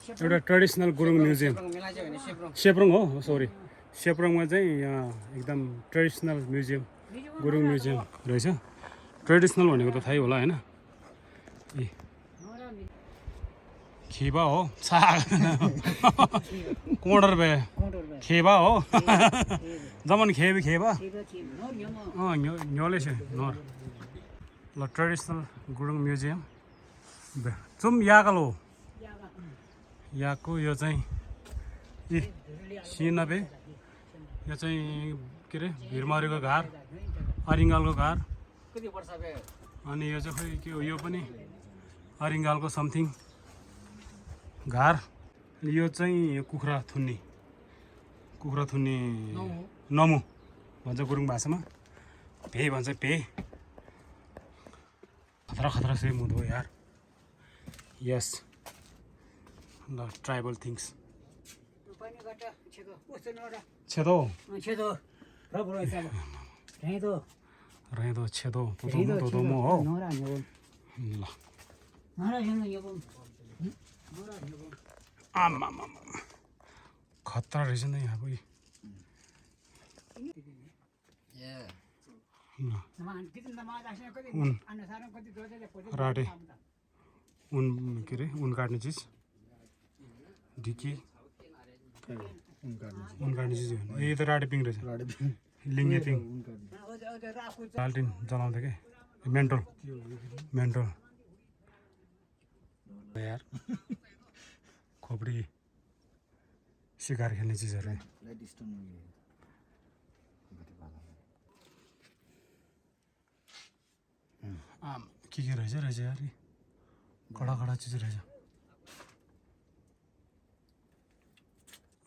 एउटा traditional Gurung museum सेप्रोङ हो sorry सेप्रोङमा चाहिँ यहाँ एकदम ट्रेडिसनल म्युजियम गुरुङ म्युजियम रहेछ ट्रेडिसनल भनेको त थाहै होला हैन ए खेबा हो साग कोडर बे खेबा हो जमन खेबा न्योले छ नोर ल ट्रेडिसनल गुरुङ म्युजियम जुम यागलो यहाँको यो चाहिँ ए सिनबे यो चाहिँ के अरे भिरमारीको घार अरिङ्गालको घार अनि यो चाहिँ खोइ के हो यो पनि अरिङ्गालको समथिङ घार यो चाहिँ कुखुरा थुन्ने नमु भन्छ गुरुङ भाषामा भे भन्छ भे खतरा से मुद हो यार यस ल ट्राइबल थिङ्स छेदो रहेदो छेदो तोदोमो हो ल आमा खतरा रहेछ नि यहाँ कोही राटे उन के अरे उन काट्ने चिज ढिकी उन काट्ने चिज हो ए त राटे पिङ रहेछ लिङ्गे पिङ बाल्टिन जलाउँदै के मेन्टल यार खोपडी शिकार खेल्ने चिजहरू आम के रहेछ यार कडा चिज रहेछ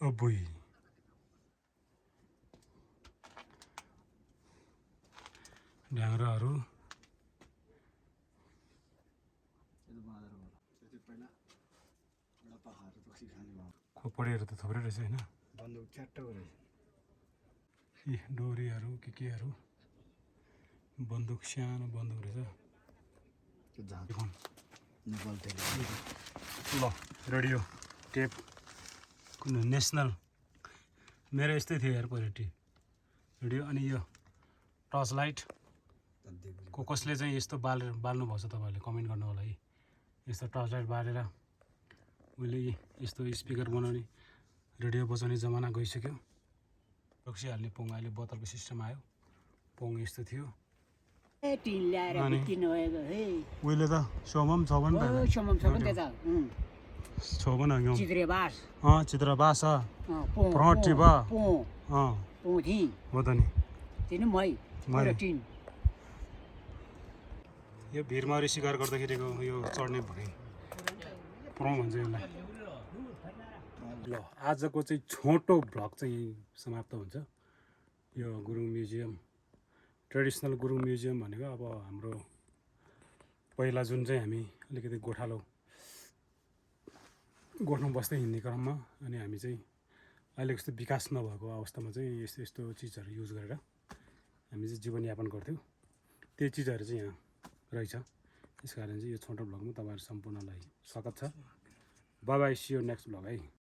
अबुई ढ्याङ्ग्राहरू खोपडीहरू त थुप्रै रहेछ होइन ए डोरीहरू केहरू बन्दुक सानो बन्दुक रहेछ ल रेडियो टेप नेसनल मेरो यस्तै थियो यार पहिला रेडियो अनि यो टर्च लाइट कसले चाहिँ यस्तो बाल्नुभएको छ तपाईँहरूले कमेन्ट गर्नु होला है यस्तो टर्च लाइट बालेर उहिले यस्तो स्पिकर बनाउने रेडियो बजाउने जमाना गइसक्यो रक्सी हाल्ने पोङ अहिले बोतलको सिस्टम आयो पोङ यस्तो थियो उहिले त सोमम चित्रबास प्रटिबा हो त नि यो भिरमारी शिकार गर्दाखेरिको यो चढ्ने भुइँ प्रङ भन्छ यसलाई ल आजको चाहिँ छोटो भ्लग चाहिँ समाप्त हुन्छ यो Gurung museum traditional Gurung museum भनेको अब हाम्रो पहिला जुन चाहिँ हामी अलिकति गोठमा बस्दै हिँड्ने क्रममा अनि हामी चाहिँ अहिलेको जस्तो विकास नभएको अवस्थामा चाहिँ यस्तो चिजहरू युज गरेर हामी चाहिँ जीवनयापन गर्थ्यौँ त्यो चिजहरू चाहिँ यहाँ रहेछ त्यस कारण चाहिँ यो छोटो भ्लगमा तपाईँहरू सम्पूर्णलाई स्वागत छ bye see you next vlog है।